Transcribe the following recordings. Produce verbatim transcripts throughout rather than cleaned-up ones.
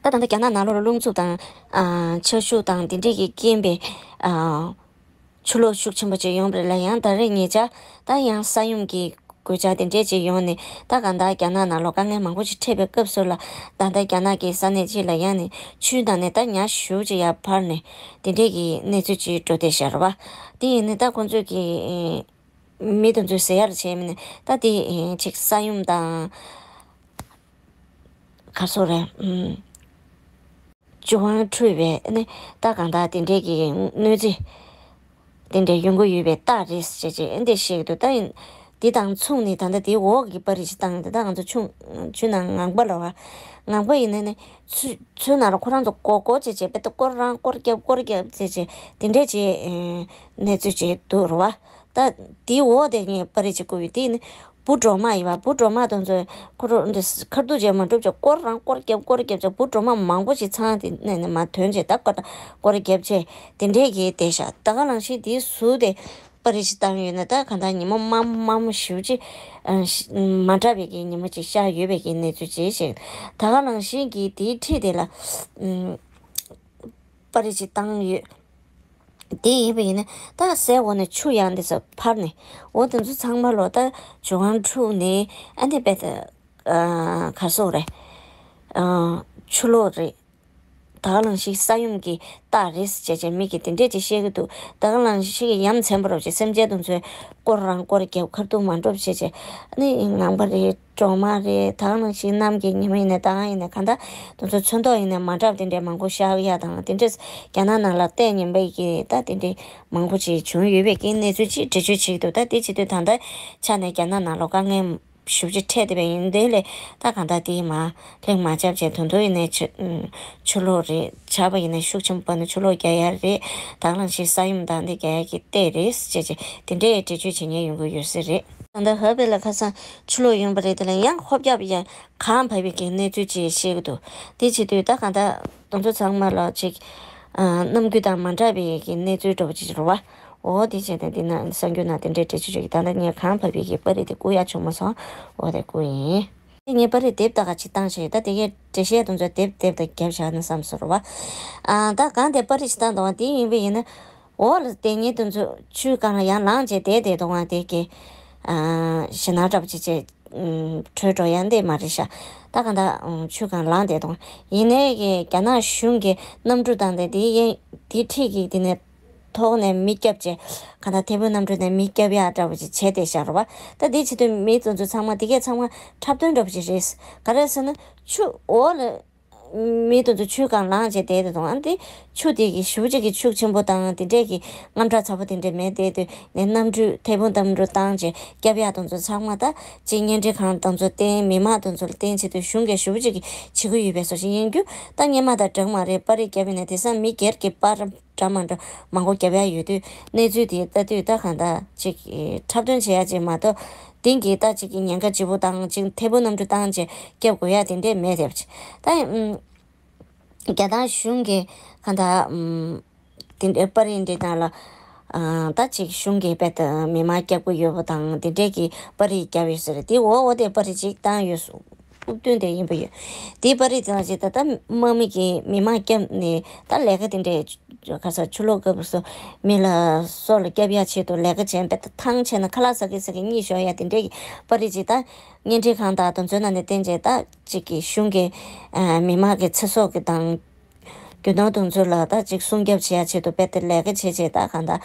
ད་ད་ལྟ་རྒྱ་ནག་ནང་ལོགས་ལ་རླུང་འཚུབ་དང་ཨ་ཆར་ཤུགས་དང་དེ་འདྲས་ཀྱི་རྐྱེན་པས་ཨ་ཆུ་ལོག་ཤུགས་ཆེན་པོ་ཅིག་ཡོང་བ་རེད་ལ། ཡང་ད་རེས་ཉེ་ཆར་ད་ཡང་ས་ཡོམ་གྱི་གོད་ཆག་དེ་འདྲས་ཅིག་ཡོང་ནས། ད་གང་ལྟར་རྒྱ་ནག་ནང་ལོགས་དཀའ་ངལ་མང་པོ་ཅིག་འཕྲད་པའི་སྐབས་སུ་ལ། ད་ལྟ་རྒྱ་ནག་གི་ས་གནས་ཅིག་ལ་ཡང་ནས་ཆུའི་ནང་ནས་ད་ཉ་ཤུགས་ཅིག་ཡར་འཕར་ནས་དེ་འདྲས་ཀྱི་གནས་ཚུལ་ཅིག་འགྲོ་བསྡད་བཞག་རེད་བ། དེ་ཡིན་ནས་ད་ཁོང་ཚོས་ཀྱི་མི་དེ་ཚོས་ཟེར་ཡག་བྱས་མིན་ནས། ད་དེ་ཅིག་ས་ཡོམ་དང་ག་སོགས་རེད། ཨུམ། ཇོ་ཝང་ཁྲུས་པའི་ནི་ད་གང་ལྟར་དེ་འདྲའི་གི་གནོད་འཚེ་དེ་འདྲའི་ཡོང་གི་ཡོད་པའི་རྟགས་རེད་ཟེར་བྱས་ཨེ་འདི་བཤད་ཀྱི་འདུག་ད་ཡིན་འདི་དང་མཚུངས་ནས་ད་ལྟ་དེའི་འོག་གི་པར་རིས་ཤིག་བཏང་ཡོད། ད་ང་ཚོ་ཆུ་ཆུ་ནང་ངང་པ་ལ་བ། ངང་པ་ཡིན་ན་ནི་ཆུ་ཆུ་ནང་ལ་ཁོ་རང་ཚོ་སྐོར་སྐོར་བྱས་བྱས་དཔེ་ད་སྐོར་རང་སྐོར་རྒྱབ་སྐོར་རྒྱབ་བྱས་བྱས་དེ་འདྲས་བྱས་གནས་ཚུལ་བྱས་འདུག་རེད་བ། ད་དེའི་འོག་དེ་ངས་པར་རིས་ཅིག་བསྐུར་ཡོད། དེ་ནི་བུ་གྲོག་མ་ཡིན་པ། བུ་གྲོག་མ་དེ་ཚོས་ཁོ་རང་འདི་ཁ་ཐུག་བྱས་མ་འགྲུབ་ཅིག་སྐོར་རང་སྐོར་རྒྱབ་སྐོར་རྒྱབ་ཅིག་བུ་གྲོག་མ་མང་པོ་ཞིག་ཚང་དེ་ནས་ནས་མར་ཐོན་བྱས་ད་སྐོར་སྐོར་རྒྱབ་བྱས་དེ་འདྲས་ཀྱི་བསྡད་ཤག་ད་ག་ནང་བཞིན་དེའི་ཟུར་དེ་པར་རིས་ཅིག་བཏང་ཡོད་ན། ད་གང་ལྟར་ཉི་མ་དམར་མོ་དམར་མོ་ཞེ་པོ་ཅིག་ཨ་མ་འདྲ་བའི་གི་ཉི་མ་ཅིག་ཤར་ཡོད་པའི་གི་གནས་ཚུལ་ཅིག་བཤད། ད་ག་ནང་བཞིན་གྱི་དེའི་འཁྲིས་དེ་ལ་ཨམ་པར་རིས་ཅིག་བཏང་ཡོད། དེ་ཡིན་པ་ཡིན་ན་ད་སའི་འོག་ནས་ཆུ་ཡང་འདི་ཚོ་འཕར་ནས། འོ་དེ་ཚོ་ཚང་མ་ལོ་ད་ཇོ་ཝང་ཁྲུས་ནས་ཨ་ནི་དཔེ་ད་ཨ་ག་སོགས་རེད། ཨ་ཆུ་ལོག་རེད། ད་ག་ནང་བཞིན་ས་ཡོམ་གྱི་རྟགས་རེད་ཟེར་བྱས་བྱས་མི་གིས་དེ་འདྲས་ཅིག་བཤད་ཀྱི་འདུག་ད་ག་ནང་བཞིན་ཡ་མཚན་པ་རོ་ཅིག་སེམས་ཅན་དེ་ཚོའི་སྐོར་རང་སྐོར་རྒྱབ་ཁ་ཐུག་མ་འགྲོ་བྱས་བྱས་ཨ་ནི་ངང་པ་རེད། གྲོག་མ་རེད། ད་ག་ནང་བཞིན་གནམ་གྱི་ཉི་མ་ཡིན་ནའི་ད་ག་ཡིན་ནའི་གང་ལྟར་དེ་ཚོ་ཚོན་མདོག་ཡིན་ནའི་མ་འདྲ་བ་དེ་འདྲའི་མང་པོ་ཤར་ཡག་དང་དེ་འདྲས་རྒྱ་ནག་ནང་ལ་ལྟས་ངན་པ་ཡི་གི་ད་དེ་འདྲའི་མང་པོ་ཅིག་བྱུང་ཡོད་པའི་གི་གནས་ཚུལ་ཅིག་འགྲེལ་བརྗོད་བྱེད་ཀྱི་འདུག་ད་དེ་བྱེད་དུས་ད་ལྟ་ཆ་ནས་རྒྱ་ནག་ནང་ལོགས་དཀའ་ངལ་ཞེ་པོ་ཅིག་འཕྲད་བསྡད་པ་ཡིན་དུས་ལས་ད་གང་ལྟར་དེ་མར་ལྷིང་མ་འཇགས་བྱས་དོན་དུ་ཡིན་ནའི་ཆུ་ཆུ་ལོག་རེད། ཆར་པ་ཡིན་ནའི་ཤུགས་ཆེན་པོ་ནས་ཆུ་ལོག་རྒྱག་ཡག་རེད། ད་ག་ནང་བཞིན་ས་ཡོམ་དང་འདི་རྒྱག་ཡག་གི་ལྟས་རེད་ཅེས་བྱས་དེ་འདྲའི་འགྲེལ་བརྗོད་བྱེད་མཁན་ཡོང་གི་ཡོད་ས་རེད། ད་ལྟ་ཧོ་པེ་ལ་ཁ་སང་ཆུ་ལོག་ཡོང་པ་རེད། དེ་ལ་ཡང་ཧོབ་རྒྱབ་ཡང་གངས་བབས་པའི་གི་གནས་ཚུལ་ཅིག་བཤད་ཀྱི་འདུག་དེ་བྱེད་དུས་ད་གང་ལྟར་དེ་ཚོ་ཚང་མ་ལ་ཅིག་ཨ་ནམ་རྒྱུན་དང་མ་འདྲ་བའི་གི་གནས་ཚུལ་འདྲ་པོ་ཅིག་རེད་བ། འོ་དེ་བྱས་ཏེ་འདི་ན་གསར་འགྱུར་ནང་དེ་འདྲའི་འགྲེལ་བརྗོད་ཅིག་ད་ལྟ་ངས་གངས་བབས་པའི་གི་པར་རིས་དེ་བསྐུར་ཡག་བྱུང་མ་སོང་། འོ་དེ་བསྐུར་ཡིན། དེ་ངས་པར་རིས་དེབ་ལྟ་ག་ཅིག་བཏང་ཞིག་ད་དེ་གའི་འགྲེལ་བཤད་དེ་ཚོ་དེབ་དེབ་དང་རྒྱབ་བཞག་ན་བསམ་སོང་རེད་བ། ཨ་ད་གང་དེ་པར་རིས་ཅིག་བཏང་འདུག་བ། དེ་ཡིན་པ་ཡིན་ན། འོག་ལ་བསྡད་མཁན་དེ་ཚོ་ཆུའི་སྒང་ལ་ཡར་ལངས་བྱས་བསྡད་བསྡད་འདུག་བ། དེ་གི་ཨ་ཞེད་སྣང་འདྲ་པོ་ཅིག་བྱས་ཨུམ་བྲོས་འགྲོ་ཡག་འདི་མ་རེད་ཤག་ད་གང་ལྟར་ཨུམ་ཆུའི་སྒང་ལངས་བསྡད་འདུག་བ། ཡིན་ནའི་གི་རྒྱ་ནག་གཞུང་གི་གནམ་གྲུ་དང་དེ་དེའི་དེའི་འཁྲིས་ཀྱི་དེ་ནས་ཐོག་ནས་མི་བསྐྱབས་བྱས་གང་ལྟར་ཐེ་བོ་གནམ་གྲུ་ནས་མི་བསྐྱབ་ཡག་འདྲ་པོ་ཅིག་བྱས་བསྡད་ཤག་རེད་བ། ད་དེ་བྱེད་དུས་མི་དེ་ཚོ་ཚང་མ་དེ་གས་ཚང་མ་འཁྲབ་སྟོན་འདྲ་པོ་ཅིག་རེད། ག་རེ་ཟེར་ན་ཆུ་འོག་ལ་མི་དེ་ཚོ་ཆུའི་སྒང་ལངས་བྱས་བསྡད་དེ་དང་། ཨ་ནི་དེ་ཆུ་དེ་གི་ཞེ་པོ་ཅིག་གི་ཤུགས་ཆེན་པོ་དང་དེ་འདྲས་ཀྱི་དངངས་སྐྲག་ཚ་པོ་དེ་འདྲས་མེད་བསྡད་དུས་ནས་གནམ་གྲུ་ཐེ་བོ་གནམ་གྲུ་བཏང་བྱས་བསྐྱབ་ཡག་དེ་ཚོ་ཚང་མ་ད་ཅིག་བརྙན་འཕྲིན་ཁང་དེ་ཚོ་བསྟན། མི་མང་དེ་ཚོ་ལ་བསྟན་བྱེད་དུས་གཞུང་གིས་ཞེ་པོ་ཅིག་གི་བྱེད་ཀྱི་ཡོད་པའི་བཟོ་ཞིག་ཡིན་རྒྱུ་ད་སྔོན་མ་དང་འདྲ་མ་རེད། པར་རིས་བརྒྱབ་ཡིན་ན་དེང་སང་མི་སྒེར་གྱི་པར་འདྲ་མ་འདྲ་མང་པོ་བརྒྱབ་ཡག་ཡོད་དུས་གནས་ཚུལ་དེ་ལྟ་དུས་ད་གང་ལྟར་ཅིག་འཁྲབ་སྟོན་བྱེད་ཡག་ཅིག་མ་གཏོགས་དེང་གི་ད་ཅིག་གི་ཉེན་ཁ་ལྗིད་པོ་དང་ཅིག་ཐེ་བོ་གནམ་གྲུ་བཏང་བྱས་བསྐྱབ་དགོས་ཡག་དེ་འདྲས་མེད་དེ། ད་ཨུམ། རྒྱ་ནག་གཞུང་གིས་གང་ལྟར་ཨམ། དེ་འདྲའི་པར་རིས་འདི་ནང་ལ་ཨ། ད་ཅིག་གཞུང་གིས་དཔེ་ད་མི་མང་སྐྱབས་མགོན་ཡོད་པ་དང་དེ་འདྲའི་གི་པར་རིས་བརྒྱབ་ཡོད་ཟེར། དེ་འོ་འོ་དེ་པར་རིས་ཅིག་བཏང་ཡོད་སོང་། དབུགས་བཏོན་དེ་ཡིན་པ་ཡོད། དེ་པར་རིས་དེ་ལ་ཅིག་ད་ལྟ་དམག་མི་གིས་མི་མང་བསྐྱབས་ནས་ད་ལས་ཀ་དེ་འདྲའི་ག་ས་ཆུ་ལོག་སྐབས་སུ་མི་ལ་སྲོག་ལ་སྐྱབས་ཡག་ཆེད་དུ་ལས་ཀ་བྱས་པའི་ཐང་ཆད་ན་ཁ་ལག་ཟ་གི་ཟ་གི་གཉིད་ཤོར་ཡག་དེ་འདྲའི་གི་པར་རིས་ཅིག་ད། བརྙན་འཕྲིན་ཁང་དང་དེ་ཚོའི་ནང་ནས་བསྟན་བྱས་ད་ཅིག་གི་གཞུང་གི་ཨ། མི་མང་གི་ཚེ་སྲོག་གི་དང་། རྒྱུ་ནོར་དེ་ཚོ་ལ་ད་ཅིག་སྲུང་སྐྱོབ་བྱེད་ཡ་ཆེད་དུ་དཔེ་དེ་ལས་ཀ་བྱེད་བྱེད་ད་གང་ད།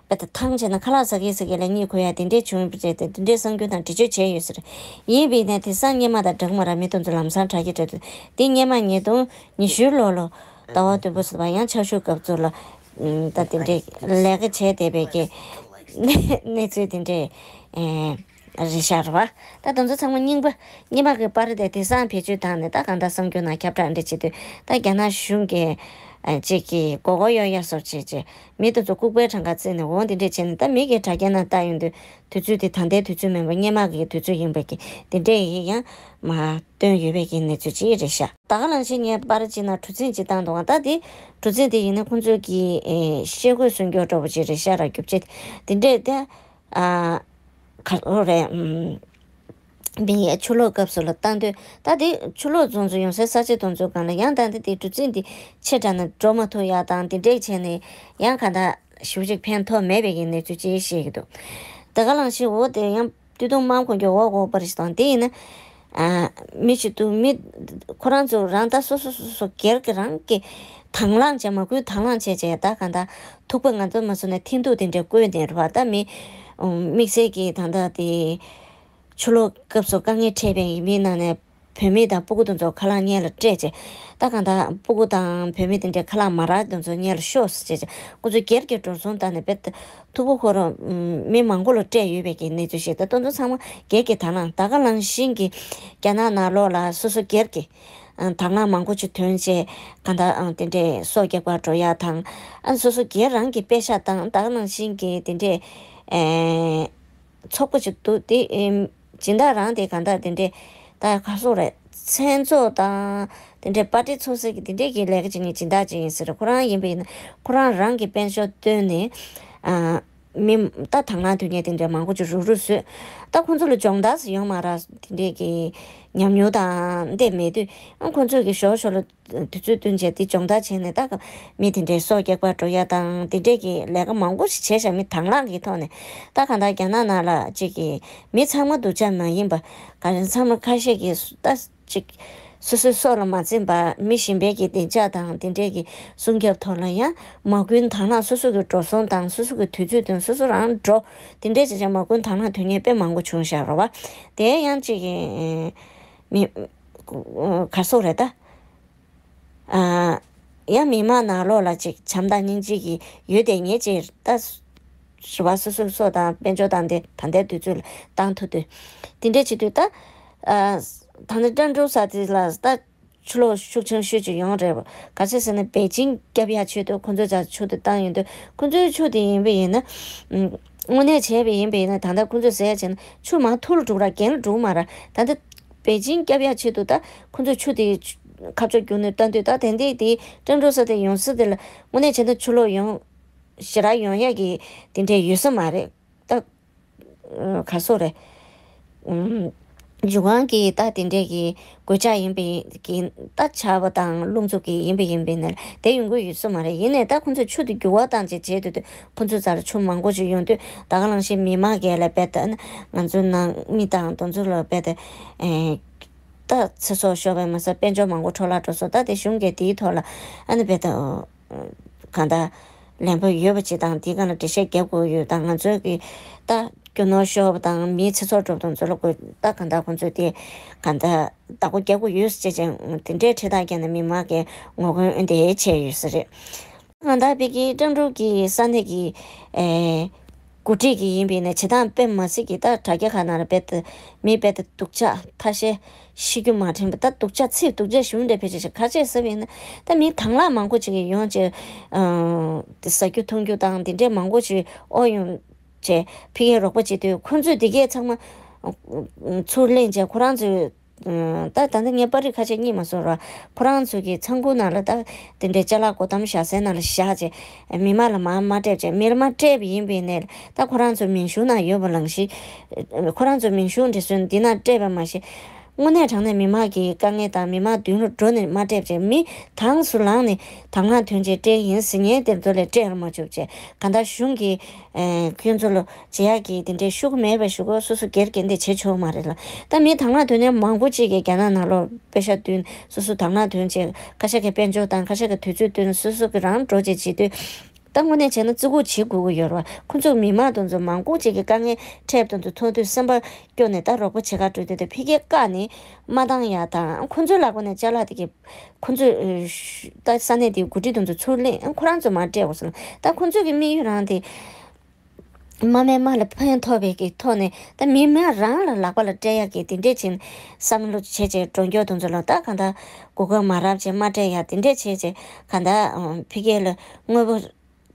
དཔེ་དེ་ཐང་ཆད་ན་ཁ་ལག་ཟ་གི་ཟ་གི་ལ་གཉིད་ཁུག་ཡ་དེ་འདྲས་བྱུང་བྱས་ཏེ་དེ་འདྲས་གསར་འགྱུར་དང་འགྲེལ་བརྗོད་བྱས་ཡོད་ཟེར། ཡིན་པས་ན་དེང་སང་སྔོན་མ་དང་འདྲ་མ་ར་མི་དེ་ཚོ་ལམ་སང་དྲག་གི་འདྲ་འདུག་དེ་སྔོན་མ་ཉིས་སྟོང་ཉི་ཤུ་ལོ་ལོ་ཟླ་བ་བདུན་པ་ཟེར་བ་ཡང་ཆར་ཤུགས་སྐབས་ཚོ་ལ་ད་དེ་འདྲས་ལས་ཀ་བྱས་བསྡད་པའི་གི་གནས་ཚུལ་དེ་འདྲས། རེད་ཤག་རེད་བ། ད་དེ་ཚོ་ཚང་མ་རྙིང་པ་རྙིང་པ་གི་པར་དེ་དེང་སང་བེད་སྤྱོད་བཏང་ནས་ད་གང་ལྟར་གསར་འགྱུར་ནང་ཁྱབ་བསྒྲགས་འདྲ་བྱེད་དུས་ད་རྒྱ་ནག་གཞུང་གིས་ཨ། ཅིག་གིས་མགོ་སྐོར་གཡོག་ཡ་སོགས་བྱས་བྱས་མི་དེ་ཚོ་ལྐུགས་པའི་གྲངས་ཀ་བརྩིས་ནས་འོང་དེ་འདྲས་བྱས་ནས་ད་མི་གི་དྲ་རྒྱ་ནང་བལྟ་ཡོང་དུས་དུས་ཚོད་དེ་ད་ལྟའི་དུས་ཚོད་མིན་པ་སྔོན་མ་གི་དུས་ཚོད་ཡིན་པ་གི་དེ་འདྲས་ཡིན་ཡང་མ་སྟོན་ཡོད་པའི་གི་གནས་ཚུལ་ཅིག་རེད་ཤག་ད་ག་ནང་བཞིན་ངས་པར་ཅིག་ནང་གྲུ་གཟིངས་ཅིག་བཏང་འདུག་ད་དེ་གྲུ་གཟིངས་དེ་ཡིན་ན་ཁོང་ཚོས་ཀྱི་ཨེ། ཤེལ་སྒོ་སྲུང་སྐྱོང་འདྲ་པོ་ཅིག་རེད་ཤག་ར་རྒྱུ་ཆ་དེ་འདྲས་དེ། ཨ། ག་རེ་རེད། ཨམ། བི་ཡའི་ཆུ་ལོག་སྐབས་སུ་ལ་བཏང་དུས། ད་དེ་ཆུ་ལོག་ཙམ་ཚོ་ཡོང་སའི་ས་ཆ་དེ་ཚོ་སྒང་ལ་ཡང་ད་འདི་དེ་གྲུ་གཟིངས་དེ་ཆེ་དྲགས་ནས་འགྲོ་མ་ཐུབ་ཡག་དང་དེ་འདྲས་བྱས་ནས་ཡང་གང་ལྟར་ཞེ་པོ་ཅིག་ཕན་ཐོགས་མེད་པའི་གི་གནས་ཚུལ་ཅིག་བཤད་ཀྱི་འདུག། ད་ག་ལང་ཤི་འོ་དེ་ཡང་སྟོད་ཐུང་དམངས་ཁོངས་ཀྱི་འོག་འོག་པར་ཞིག་དང་དེ་ཡིན་ན། ཨ། མི་ཞིག་ཏུ་མི་ཁོ་རང་ཚོ་རང་ད་སོ་སོ་སོ་སོ་སྒེར་གྱི་རང་གི་དང་བླངས་བྱས་མ་བསྐུལ་དང་བླངས་བྱས་བྱས་ད་གང་ལྟར་ཐུག་པ་ང་ཚོ་མ་སོང་ནས་འཐེན་ཐུག་དེ་འདྲས་བསྐོལ་ནས་རེད་བ། ད་མི་དམིགས་བསལ་གྱི་ད་ལྟ་དེ། ཆུ་ལོག་སྐབས་སུ་དཀའ་ངལ་འཕྲད་པའི་མི་ནང་ནས་བུད་མེད་དང་སྤུ་གུ་དེ་ཚོ་ཁ་ལག་སྔོན་ལ་སྤྲད་བྱས། ད་གང་ལྟར་སྤུ་གུ་དང་བུད་མེད་དེ་འདྲའི་ཁ་ལག་མ་རག་དེ་ཚོ་སྔོན་ལ་ཤོག་ཟེར་བྱས་བྱས་ཁོ་ཚོ་སྒེར་གྱི་འགྲོ་སོང་བཏང་ནས་དཔེ་ཐུག་པ་ཁོ་རང་མི་མང་པོ་ལ་སྤྲད་ཡོད་པའི་གི་གནས་ཚུལ་ཞིག་ད་དེ་ཚོ་ཚང་མ་སྒེར་གྱི་དང་བླངས། ད་ག་ནང་བཞིན་གྱི་རྒྱ་ནག་ནང་ལོགས་ལ་སོ་སོ་སྒེར་གྱི་དང་བླངས་མང་པོ་ཅིག་ཐོན་བྱས་གང་ལྟར་དེ་འདྲའི་སྲོག་སྐྱབས་པར་འགྲོ་ཡག་དང་། ཨ་ནི་སོ་སོ་སྒེར་རང་གི་པེ་ཤག་དང་ད་ག་ནང་བཞིན་གྱི་དེ་འདྲའི། ཚོགས་པ་ཅིག་འདུག་དེ། སྦྱིན་བདག་རང་དེ་གང་ལྟར་དེ་འདྲས་ད་ག་སོག་རེད། མཚན་ཚོགས་དང་དེ་འདྲས་པར་ཊི་ཚོགས་སའི་གི་དེ་འདྲས་ཀྱི་ལས་ཀ་བྱེད་མཁན་སྦྱིན་བདག་ཅིག་ཡིན་ཟེར། ཁོ་རང་ཡིན་པ་ཡིན་ན་ཁོ་རང་རང་གི་དཔལ་འབྱོར་བཏོན་ནས། ཨ། མི་ད་དང་བླངས་དོན་གཉེར་དེ་འདྲས་མང་པོ་ཅིག་རུག་རུག་བཟོས། ད་ཁོང་ཚོ་ལ་སྦྱོང་བརྡར་ཟེར་ཡོང་མ་རེད། དེ་འདྲས་ཀྱི་ཉམས་མྱོང་དང་འདྲས་མེད་དུས་ཨ་ཁོང་ཚོས་གི་ཞོར་ཞོར་ལ། དུས་ཚོད་བསྟུན་བྱས་དེ་སྦྱོང་བརྡར་བྱས་ནས་ད་ག་མི་དེ་འདྲའི་སྲོག་སྐྱབས་པར་འགྲོ་ཡ་དང་དེ་འདྲས་ཀྱི་ལས་ཀ་མང་པོ་ཞིག་བྱས་ཤག། མི་དང་བླངས་ཀྱི་ཐོག་ནས་ད་གང་ལྟར་རྒྱ་ནག་ནང་ལ་ཅིག་གི་མི་ཚང་མ་སྡུག་ཅག་མ་ཡིན་པ་ག་རེ་ཚང་མ་ཁ་ཤས་ཀྱིས་ད་ཅིག་སོ་སོའི་སྲོག་ལ་མ་འཛེམས་པར་མི་གཞན་པའི་གི་བདེ་འཇགས་དང་དེ་འདྲས་ཀྱི་སྲུང་སྐྱོབ་ཐོག་ལ་ཡང་མ་བསྐུལ་དང་བླངས་སོ་སོ་གི་འགྲོ་སོང་དང་སོ་སོ་གི་དུས་ཚོད་དང་སོ་སོ་རང་འགྲོ་དེ་འདྲས་བྱས་བྱས་མ་བསྐུལ་དང་བླངས་དོན་གཉེར་དཔེ་མང་པོ་བྱུང་ཤག་རེད་བ། དེ་ཡང་ཅིག་གི་མི་ག་སོག་རེད་ད། ཨ། ཡང་མི་མང་ནང་ལོགས་ལ་ཅིག་བྱམས་དང་སྙིང་རྗེ་གི་ཡོད་དེ་ངེས་ཅིག་ད། རེ་བ་སོ་སོ་སོ་དང་དཔལ་འབྱོར་དང་དེ་ད་ལྟའི་དུས་ཚོད་ལ་བཏང་ཐུབ་དུས། དེ་འདྲས་བྱེད་དུས་ད། ཨ། ད་ནི་ཀྲན་ཀྲུའུ་ས་དེ་ལ་ད་ཆུ་ལོག་ཤུགས་ཆེན་ཤོས་ཅིག་ཡོང་རེད། ག་ཚོད་ཟེར་ན་པེ་ཅིང་རྒྱབ་ཡ་ཆེད་དུ་ཁོ་ཚོས་ཆུ་དེ་བཏང་ཡོང་དུས་ཁོ་ཚོའི་ཆུ་དེ་ཡིན་པ་ཡིན་ན། དངོས་གནས་བྱས་པ་ཡིན་པ་ཡིན་ན་ད་ལྟ་ཁོ་ཚོས་ཟེར་ཡ་བྱས་ན་ཆུ་མར་ཐུར་འགྲོ་ར་རྒན་ལ་འགྲོ་མ་ར་ད་ལྟ། པེ་ཅིང་རྒྱབ་ཡ་ཆེད་དུ་ད་ཁོ་ཚོས་ཆུ་དེ་ཁ་ཕྱོགས་བསྒྱུར་ནས་བཏང་དུས་ད་དེ་འདྲའི་དེ་ཀྲན་ཀྲུའུ་ས་དེ་ཡོང་ས་དེ་ལ་དངོས་གནས་བྱས་ན་ཆུ་ལོག་ཡོང་ཞེ་དྲག་ཡོང་ཡ་གི་དེ་འདྲའི་ཡོད་ས་མ་རེད་ད། ག་སོག་རེད། འཇུ་ཁང་གི་ད་དེ་འདྲའི་གི་གོད་ཆག་ཡིན་པའི་གི་ད་ཆར་པ་དང་རླུང་འཚུབ་ཀྱི་ཡིན་པའི་ཡིན་པའི་ནས་དེ་ཡོང་གི་ཡོད་ས་མ་རེད། ཡིན་ནའི་ད་ཁོ་ཚོས་ཆུ་དེ་འགྱུར་བ་བཏང་བྱས་བྱས་དུས་དུས་ཁོ་ཚོའི་རྩར་ཆུ་མང་པོ་ཞིག་ཡོང་དུས་ད་ག་ནང་བཞིན་མི་མང་གས་ལ་རྦད་དེ་ང་ཚོའི་ནང་མི་དང་དེ་ཚོ་ལ་རྦད་དེ། ད་ཚེ་སྲོག་ཤོར་བས་མ་ཟད་དཔལ་འབྱོར་མང་པོ་འཕྲོ་བརླག་འགྲོ་སོང་། ད་དེ་གཞུང་གིས་དེའི་ཐོག་ལ་ཨ་ནི་རྦད་དེ། གང་ལྟར་ལན་པོ་ཡོད་པ་ཅིག་དང་དེའི་སྒང་ལ་འགྲེལ་བཤད་རྒྱབ་དགོས་ཡོད་དང་ང་ཚོའི་གི་ད་རྒྱུ་ནོར་ཤོར་བ་དང་མིའི་ཚེ་སྲོག་འགྲོ་བ་དང་ཚོ་ལ་དགོས་ད་གང་ལྟར་ཁོང་ཚོས་དེ་གང་ལྟར་བདག་པོ་རྒྱག་དགོས་ཡོད་ཟེར་བྱས་ཅིང་དེ་འདྲའི་ཁྲིམས་ཐག་བཅད་ནས་མི་མང་གིས་ངོ་རྒོལ་འོན་ཏེ་བྱས་ཡོད་ས་རེད། གང་ལྟར་བོད་ཀྱི་ཀྲུང་ཀྲོའུ་གི་ས་གནས་ཀྱི་ཨེ། འགོ་ཁྲིད་ཀྱི་ཡིན་པས་ན་བྱེད་སྟངས་དཔེ་མ་སྲིད་ཀྱི་ད་དྲ་རྒྱ་ཁག་ནང་ལ་རྦད་དེ་མི་རྦད་དེ་སྡུག་ཅག་ཐ་ཤལ་ཤི་རྒྱུ་མ་དྲན་པ་ད་སྡུག་ཅག་ཚེ་སྡུག་ཅག་གཞུང་འདྲ་ཕལ་ཆེར་ཞིག་ག་རེ་བྱས་ཟེར་བ་ཡིན་ན་ད་མི་དང་བླངས་མང་པོ་ཅིག་གིས་ཡོང་བྱས། ཨ། ཟ་རྒྱུ་འཐུང་རྒྱུ་དང་དེ་འདྲས་མང་པོ་ཅིག་ཨོ་ཡོང་བྱས་ཕ་གིར་རོགས་པ་བྱེད་དུས་ཁོང་ཚོས་དེ་གས་ཚང་མ་ཚུར་ལེན་བྱས་ཁོ་རང་ཚོས། ད་ད་ལྟ་ངས་པར་རིས་ཁ་ཤས་རྙེད་མ་སོང་ར། ཁོ་རང་ཚོ་གི་ཚང་ཁུག་ནང་ལ་ད་དེ་འདྲའི་ཅ་ལག་སྒོ་ཐམ་བཞག་སའི་ནང་ལ་བཞག་བྱས་མི་མང་ལ་མར་མ་སྤྲད་བྱས་མི་ལ་མར་སྤྲད་པ་ཡིན་པའི་ནས་ད་ཁོ་རང་ཚོ་མིང་གཞུང་ནང་ཡོད་པ་ལང་ཤི། ཁོ་རང་ཚོ་མིང་གཞུང་འབྲི་སྲོལ་འདི་ནང་སྤྲད་པ་མ་ཤེས། དངོས་གནས་དྲང་གནས་མི་མང་གི་དཀའ་ངལ་དང་མི་མང་མདུན་ལ་འགྲོ་ནས་མ་སྤྲད་བྱས་མི་དང་སུ་ལངས་ནས་དང་བླངས་ཐོན་བྱས་སྤྲད་ཡིན་ཟེར་མཁན་དེ་ཚོ་ལ་སྤྲད་ལ་མ་བཅུག་བྱས་གང་ལྟར་གཞུང་གི་ཁྱོད་ཚོ་ལ། བྱེད་ཡག་གི་དེ་འདྲའི་ཤུགས་མེད་པ་ཞུ་གོ་སོ་སོ་སྒེར་གྱི་འདི་བྱེད་ཆོག་མ་རེད་ལ། ད་མི་དང་བླངས་དོན་གཉེར་མང་པོ་ཅིག་གིས་རྒྱ་ནག་ནང་ལོགས་པེ་ཤ་བཏོན་སོ་སོ་དང་བླངས་དོན་བྱེད་ཁ་ཤས་ཀྱི་དཔལ་འབྱོར་དང་ཁ་ཤས་ཀྱི་དུས་ཚོད་བཏོན་སོ་སོ་གི་རང་འགྲོ་བྱེད་བྱེད་དུས། ད་དངོས་གནས་བྱས་ན་བརྩི་བཀུར་བྱེད་དགོས་ཀྱི་ཡོད་རེད་བ། ཁོ་ཚོ་མི་མང་དེ་ཚོ་མང་པོ་ཅིག་གི་དཀའ་ངལ་འཕྲད་དེ་ཚོ་མཐོང་དུས་སེམས་པ་སྐྱོ་ནས་ད་རོགས་པ་བྱེད་ག་འགྲོ་དུས་ད་ཕ་གིར་བཀག་ནས་མ་བཏང་ཡ་དང་ཁོ་ཚོའི་ལག་པ་ནས་ཅ་ལག་དེ་གི་ཁོ་ཚོས་ད་ས་གནས་དེའི་འགོ་ཁྲིད་དེ་ཚོ་ཚུར་ལེན་ཁོ་རང་ཚོ་མར་སྤྲད་འོ་སོང་ད་ཁོ་ཚོ་གི་དམིགས་ཡུལ་རང་དེ། མ་སྨད་མ་ལ་ཕན་ཐོགས་པའི་གི་ཐོག་ནས་ད་མི་མང་རང་ལ་ལག་པ་ལ་སྤྲད་ཡག་གི་དེ་འདྲས་ཅིག་བསམ་བློ་བྱས་བྱས་འགྲོ་མགྱོགས་དེ་ཚོ་ལ་ད་གང་ལྟར་གོ་སྐབས་མ་རག་བྱས་མ་སྤྲད་ཡག་དེ་འདྲས་བྱས་བྱས་གང་ལྟར་ཕ་གི་ལ་དངོས་པོ་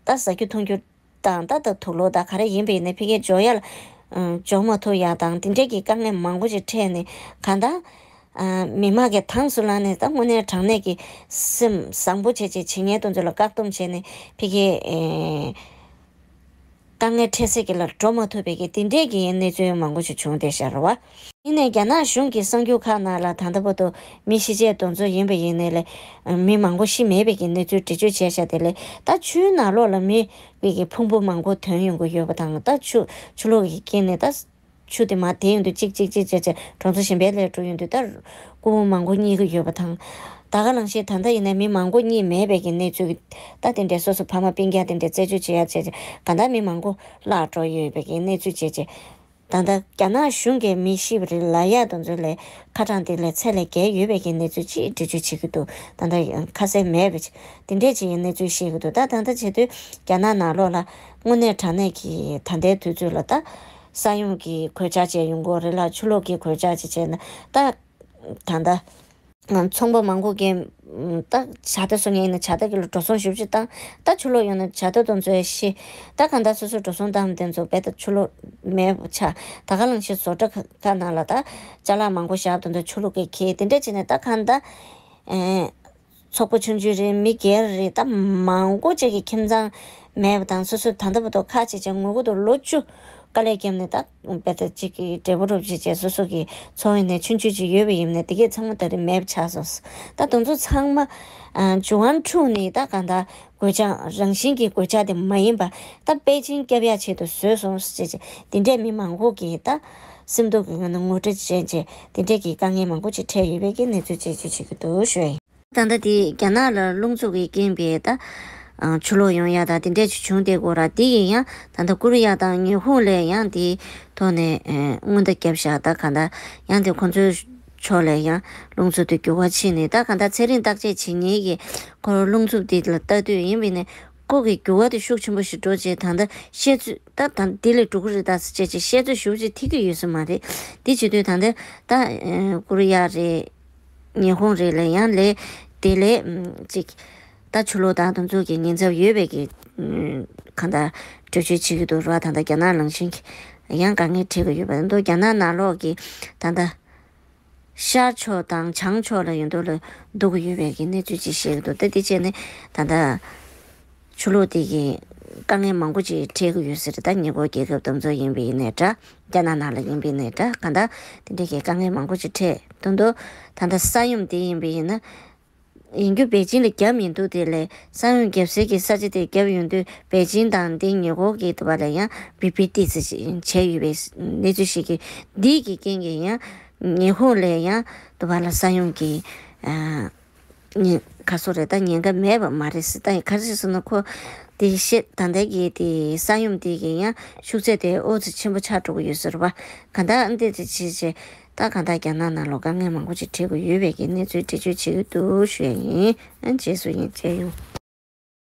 ད་ཟ་རྒྱུ་འཐུང་རྒྱུ་དང་ད་ད་དུག་ལོག་ད་ག་རེ་ཡིན་པ་ཡིན་ན་ཕ་གི་འབྱོར་ཡག་ལ་འབྱོར་མ་ཐུབ་ཡག་དང་དེ་འདྲས་ཀྱི་དཀའ་ངལ་མང་པོ་ཞིག་འཕྲད་ནས་གང་ལྟར་མི་མང་གི་དང་སུ་ལངས་ནས་ད་དངོས་གནས་དྲང་གནས་ཀྱི་སེམས་བཟང་པོ་བྱས་བྱས་བྱེད་མཁན་དེ་ཚོ་ལ་བཀག་སྡོམ་བྱས་ནས་ཕ་གི་དཀའ་ངལ་འཕྲད་སའི་གི་ལ་འགྲོ་མ་ཐུབ་པའི་གི་དེ་འདྲའི་གི་གནས་ཚུལ་མང་པོ་ཞིག་བྱུང་བསྡད་ཤག་རེད་བ། ཡིན་ནའི་རྒྱ་ནག་གཞུང་གི་གསར་འགྱུར་ཁག་ནང་ལ་ད་ལྟ་བར་དུ་མི་ཤི་ཆད་དེ་ཚོ་ཡིན་པ་ཡིན་ནའི་ལས་མི་མང་པོ་ཤི་མེད་པའི་གི་གནས་ཚུལ་འགྲེལ་བརྗོད་བྱས་ཤག་དེ་ལས་ད་ཆུའི་ནང་ལོགས་ལ་མི་གི་གི་ཕུང་པོ་མང་པོ་ཐོན་ཡོང་གི་ཡོད་པ་དང་། ད་ཆུ་ཆུ་ལོག་གི་རྐྱེན་ནས་ད་ཆུ་དེ་མར་དེད་ཡོང་དུས་གཅིག་གཅིག་གཅིག་བྱས་བྱས་གྲོང་ཚོ་གཞན་པའི་ལ་འགྲོ་ཡོང་དུས་ད་སྐུ་ངོ་མང་པོ་རྙེད་ཀྱི་ཡོད་པ་དང་། ད་ག་ནང་བཞིན་ད་ལྟ་ཡིན་ན་མི་མང་པོ་རྙེད་མེད་པའི་གི་གནས་ཚུལ་གྱི་ད་དེ་འདྲའི་སོ་སོ་ཕ་མ་སྤུན་ཀྱག་དེ་འདྲའི་རྩད་གཅོད་བྱེད་ཡག་བྱས་བྱས་གང་ལྟར་མི་མང་པོ་བརླག་འགྲོ་ཡོད་པའི་གི་གནས་ཚུལ་བྱས་བྱས། ད་ལྟ་རྒྱ་ནག་གཞུང་གིས་མི་ཤི་བ་རེད་ལབ་ཡག་དེ་ཚོ་ལས་ཁ་གྲངས་དེ་ལས་ཚད་ལས་བརྒལ་ཡོད་པའི་གི་གནས་ཚུལ་ཅིག་འགྲེལ་བརྗོད་བྱེད་ཀྱི་འདུག་ད་ལྟ་ཁ་གསལ་མེད་པའི་དེ་འདྲས་ཅིག་གི་གནས་ཚུལ་ཤེས་ཀྱི་འདུག་ད་ད་ལྟ་བྱེད་དུས་རྒྱ་ནག་ནང་ལོགས་ལ་དངོས་གནས་དྲང་གནས་ཀྱི་ད་ལྟའི་དུས་ཚོད་ལ་ད་ས་ཡོམ་གྱི་གོད་ཆག་བྱས་ཡོང་གི་ཡོད་རེད་ལ། ཆུ་ལོག་གི་གོད་ཆག་ཅིག་བྱས་ན་ད་ད་ལྟ་ཚོང་པ་མང་པོ་གིས་ད་ཇ་རྟ་བཟོ་མཁན་ཡིན་ན་ཇ་རྟ་གི་ལ་འགྲོ་སོང་ཞེ་པོ་ཅིག་བཏང་། ད་ཆུ་ལོག་ཡོང་ན་ཇ་རྟ་དེ་ཚོ་ཤི། ད་གང་ལྟར་སོ་སོ་འགྲོ་སོང་བཏང་དེ་ཚོ་རྦད་དེ་ཆུ་ལོག་མེད་པ་ཆགས། ད་ག་ནང་བཞིན་བཟོ་གྲྭ་ཁག་ནང་ལ་ད་ཅ་ལག་མང་པོ་བཞག་དེ་ཚོ་ཆུ་ལོག་གིས་ཁྱེར། དེ་འདྲ་བྱས་ནས་ད་གང་ལྟར་ཨེ། ཚོགས་པ་ཆུང་ཆུང་རེད། མི་སྒེར་རེད། ད་མང་པོ་ཅིག་གི་ཁྱིམ་ཚང་མེད་པ་དང་། སོ་སོ་ད་ལྟ་བར་དུ་ཁ་ཕྱེ་བྱས་ངོ་རྒོལ་དུ་ལོ་བཅུ་དཀའ་ལས་བརྒྱབ་ནས་ད་རྦད་དེ་ཅིག་གི་འབྲས་བུ་རོབ་ཅིག་བྱས། སོ་སོ་གི་འཚོ་བའི་གནས་ཆུང་ཆུང་ཅིག་ཡོད་པ་ཡིན་ནའི་དེ་གས་ཚང་མ་ད་རེས་མེད་པ་ཆགས་སོང་། ད་དེ་ཚོ་ཚང་མ་ཨ་འབྱུང་བ་འཁྲུགས་ནས་ད་གང་ལྟར་གོད་ཆག་རང་བཞིན་གྱི་གོད་ཆག་དེ་མ་ཡིན་པ་ད་པེ་ཅིན་སྐྱོབ་ཡག་ཆེད་དུ་བཟོས་སོང་ཟེར་བྱས་དེ་འདྲས་མི་མང་པོ་གིས་ད་སེམས་སྡུག་གི་ངང་ནས་ངོ་སྤྲོད་བྱས་བྱས་དེ་འདྲས་ཀྱི་དཀའ་ངལ་མང་པོ་ཅིག་འཕྲད་ཡོད་པའི་གི་གནས་ཚུལ་བཅས་ཅིག་བྱེད་ཀྱི་འདུག་ཞུ་ཡ་ཡིན། ད་ལྟ་དེ་རྒྱ་ནག་ལ་རླུང་འཚུབ་ཀྱི་རྐྱེན་པས་ད་ཨ་ཆུ་ལོག་ཡོང་ཡ་ད་དེ་འདྲས་ཅིག་བྱུང་བསྡད་ཀྱི་ཡོད་རེད། དེ་ཡིན་ཡང་ད་ལྟ་ཀོ་རི་ཡ་དང་ཉི་ཧོང་ལ་ཡང་དེའི་ཐོག་ནས་ཨ་སྔོན་བརྡ་བརྒྱབ་བཞག་ད་གང་ལྟར་ཡང་དེ་ཁོང་ཚོའི་ཕྱོགས་ལ་ཡང་རླུང་འཚུབ་དེ་འགྱུར་བ་ཕྱིན་ནས། ད་གང་ལྟར་ཚན་རིག་བརྟག་དཔྱད་བྱེད་མཁན་གྱིས་ཁོ་རླུང་འཚུབ་དེ་ལ་ལྟ་དུས་ཡིན་པས་ནས་ཁོ་གི་འགྱུར་བ་དེ་ཤུགས་ཆེན་པོ་ཞིག་འགྲོ་རྗེས་ད་ལྟ་བཤད་ཚོད་ད་ད་དེ་ལས་འགྲོ་གི་རེད་ད་ཟེར་བྱས་བཤད་ཚོད་ཞེ་པོ་ཅིག་ཐིག་གི་ཡོད་ས་མ་རེད། དེ་བྱེད་དུས་ད་ལྟ་ད་ཨ་ཀོ་རི་ཡ་རེད། ཉི་ཧོང་རེད་ལ་ཡང་ལས་དེ་ལས་ཨམ་ཅིག་ད་ཆུ་ལོག་དང་དེ་ཚོ་གི་ཉེན་ཚབས་ཡོད་པའི་གི་ཨམ་གང་ལྟར་འགྲེལ་བརྗོད་བྱེད་ཀྱི་འདུག་ར། ད་ལྟ་རྒྱ་ནག་ནང་བཞིན་གྱི་ཡང་དཀའ་ངལ་འཕྲད་ཀྱི་ཡོད་པ་འདུག་རྒྱ་ནག་ནང་ལོགས་ཀྱི་ད་ལྟ་ཤར་ཕྱོགས་དང་བྱང་ཕྱོགས་ལ་ཡོད་མདོག་ལ་འདུག་གི་ཡོད་པའི་གི་གནས་ཚུལ་ཅིག་བཤད་ཀྱི་འདུག་ད་དེ་བྱས་ནས་ད་ལྟ་ཆུ་ལོག་དེ་གི་དཀའ་ངལ་མང་པོ་ཅིག་འཕྲད་ཀྱི་ཡོད་ས་རེད། ད་ཉེ་འཁོར་རྒྱལ་ཁབ་དེ་ཚོ་ཡིན་པ་ཡིན་ནའི་འདྲ། རྒྱ་ནག་ནང་ལ་ཡིན་པ་ཡིན་ནའི་འདྲ། གང་ལྟར་དེ་འདྲའི་གི་དཀའ་ངལ་མང་པོ་ཅིག་འཕྲད་དོན་དུ་ད་ལྟ་ས་ཡོམ་དེ་ཡིན་པ་ཡིན་ན་ཡིན་རྒྱུ་པེ་ཅིན་ལ་བརྒྱབ་མི་འདུག་དེ་ལས་ས་ཡོམ་བརྒྱབ་སའི་གི་ས་ཆ་དེ་བརྒྱབ་ཡོང་དུས་པེ་ཅིན་དང་དེ་ཉེ་འཁོར་གྱི་དུ་བ་ལ་ཡང་བི་པི་ཏི་ཟེར་ཞིག་བྱས་ཡོད་པའི་གནས་ཚུལ་ཞིག་གི་འདི་གི་རྐྱེན་གྱིས་ཡང་ཉི་ཧོང་ལ་ཡང་དུ་བ་ལ་ས་ཡོམ་གྱི་ཨ། ཉེན་ཁ་སོ་རེད། ད་ཉེན་ཁ་མེད་པ་མ་རེད་ཟེར། ད་ཡིན་ག་རེ་ཟེར་ན་ཁོ་དེ་ཤེས་ད་ལྟ་གི་དེ་ས་ཡོམ་དེ་གི་ཡང་ཤུགས་ཚད་དེ་ཨོ་ཙི་ཆེན་པོ་ཆགས་འགྲོ་གི་ཡོད་ཟེར་བ། ག་ད་འདི་དེ་བྱས་བྱས་ད་ག་ད་རྒྱ་ནག་ནང་ལོགས་དཀའ་ངལ་མང་པོ་ཅིག་འཕྲད་གི་ཡོད་པའི་གི་གནས་ཚུལ་འགྲེལ་བརྗོད་བྱེད་ཀྱི་འདུག་ཞུ་ཡ་ཡིན། ཨ་རྗེས་སུ་ཡིན་བྱས་ཡོང་།